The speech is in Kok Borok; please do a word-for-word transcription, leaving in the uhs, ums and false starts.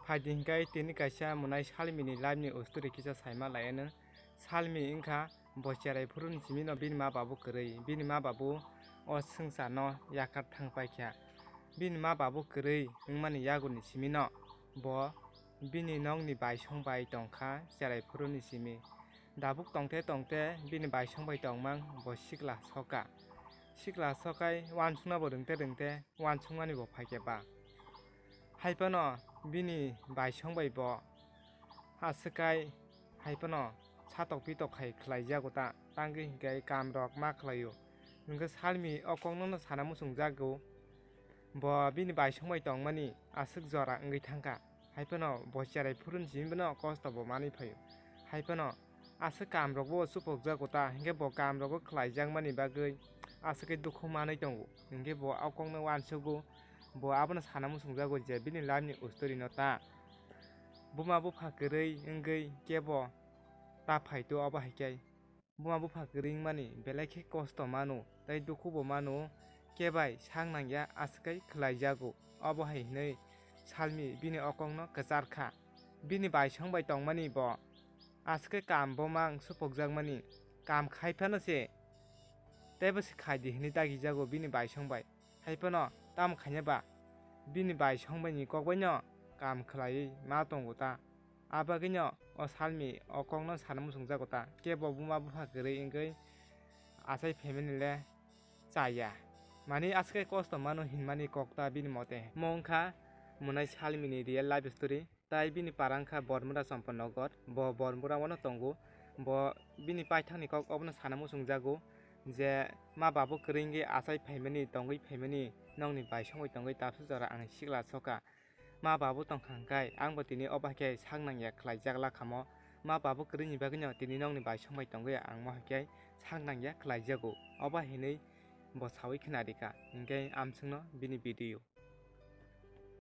Phaidi hinkhai tini kaisa mwnai Salmini life ni story kisa saima laianw. Salmi wngkha bo cherai phuruni simino bini ma babu kwrwi, bini ma babu o swngcharno yakar thangpaikha. Bini ma babu kwrwi wngmani yagurni simino bo bini nokni baisong bai tongkha cherai phuruni simi. Dabuk tongte tongte bini baisong bai tongmang bo sikla soka. Sikla sokai uansukna bo rwngte rwngte uansukmani bo phaikhe ba. Haiphano bini baisong bai bo aswkai haiphano satok pitok hai khlaijago ta, tangwi hinkhe kamrok ma khlaio. Hinkhe Salmi o koknono sana muchungjago. Bo bini baisong bai tongmani aswk jora wngwi thangkha. Haiphano bo cherai phuruni simi bono kosto bo manwi phaio. Haiphano aswk kamrokbo supokjago ta, hinkhe bo kamrokbo khlaijakmani bagwi aswk khe dukhu manwi tongo. Hinkhe bo o kokno uansugo, bo abono sana muchungjago je bini life ni story no ta. Buma bupha kwrwi wngwi kebo ta phaito, obo hai khe. Buma bupha kwrwi wngmani belai khe kosto mano tei dukhubo mano, kebai sak nangya aswk khe khlaijago. Obo hai hwnwi Salmi bini o kokno kwchar kha. Bini baisong bai tongmani bo aswk khe kam bo mang supokjakmani, kam khai phano se teibo se khaidi hwnwi dagijago bini baisong bai. Haiphano tamo khaina ba bini baisong baini kok baino kam khlaiwi ma tongo ta. A bagwino o Salmi o kokno sana muchungjago ta, kebo buma bupha kwrwi wngwi achai phaimani le chaya. Mani aswk khe kosto mano hinmani kok ta bini mote. Mo wngkha mwnai Salmini real life story. Tai bini para wngkha Bormura Champanagar. Bo Bormura o no tongo. Bo bini paithakni kok obono sana muchungjago je ma babu kwrwi wngwi achai phaimani, tongwi phaimani, nokni baisongwi tongwi tabsa jora ang sikla soka. Ma babu tongkha hwnkhe ang bo tini obo hai khe sak nangya khlaijak lakhamo. Ma babu kwrwini bagwino tini nokni baisong bai tongwi ang mo hai khe sak nangya khlaijago. Obo hinwi bo sawi khna rikha hinkhe amswkno bini video.